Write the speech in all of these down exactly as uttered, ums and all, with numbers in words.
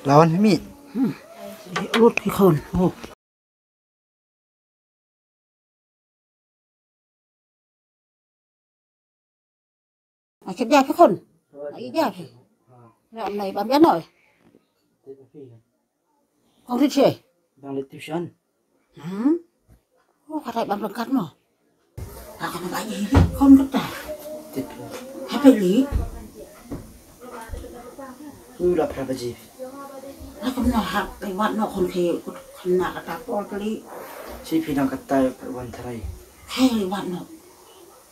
Lawan mi. Hmm. Lut ki khon. Oh. Acha dia ki khon. Ai dia ki. Ya nai bam ya noi. Kong rit che. Bang le tuition. Hmm. Oh, ka tai bam ryngkat mo. Ha ka ba ye ri kon kata. Tit. Ha pe li. U la pra baji. Ha ka na ha pe wat no kon ke kut kan na kata por kali. Si phi nang kata per wan trai. He wat no.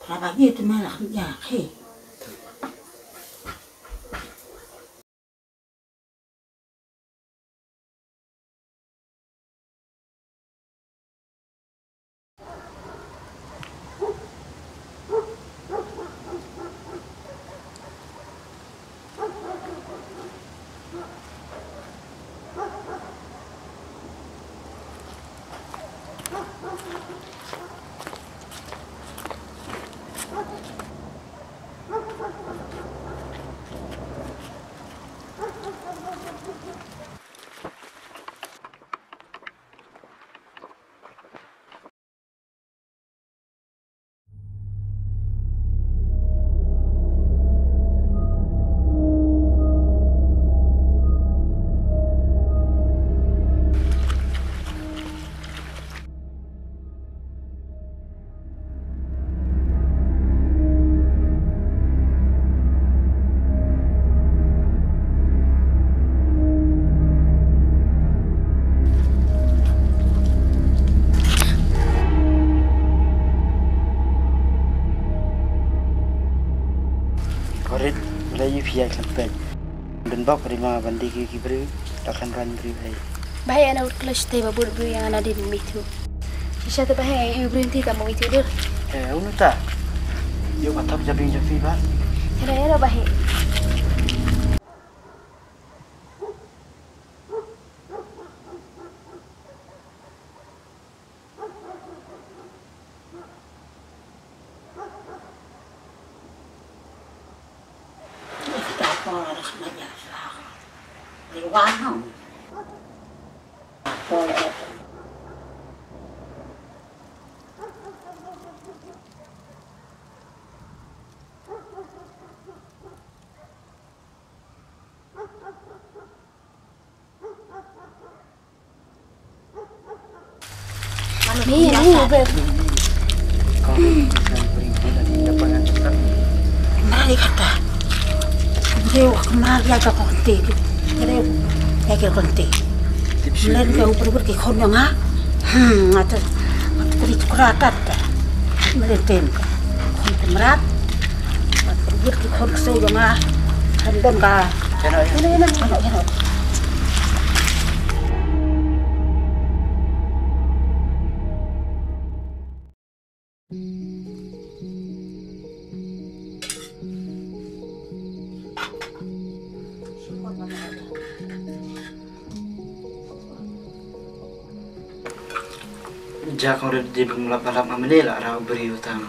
Pra ba ye te me la kan ya he. Korit, la yu phi ïa khlem peit. Ban bok ri ma ban dik ïa ki briew, da khlem rang briew hei. Bah hei ana ut kloi shatei ba bud briew ïa nga nadien mynmiet. Shisha te bah hei ïa u briew ti ta mynmiet dur. Eh, unu ta. Ïoh ba thap jabieng japi ba. Ïa ïa bah hei. Ni, ni, babe. Mari kata. Dia kemari aja kau nanti. Dia, dia kira nanti. Melen kau berber ke khon yang ah. Hmm, ngata. Ngata tadi tukar atat. Melen tem. Khon kemrat. Berber ke khon kesau yang ah. Handon ka. Kena, ya. Kena, kena, kena, kena. Ja kong rit di bym lap ba lap ma mane la rau bri utang.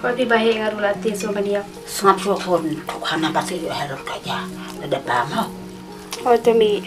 Ko di ba he nga ruh la te so ban ïap. Sngap shuwa khun, thok hana ba te ïoh herot ka ja. Da dep ba mo. Ko te mi.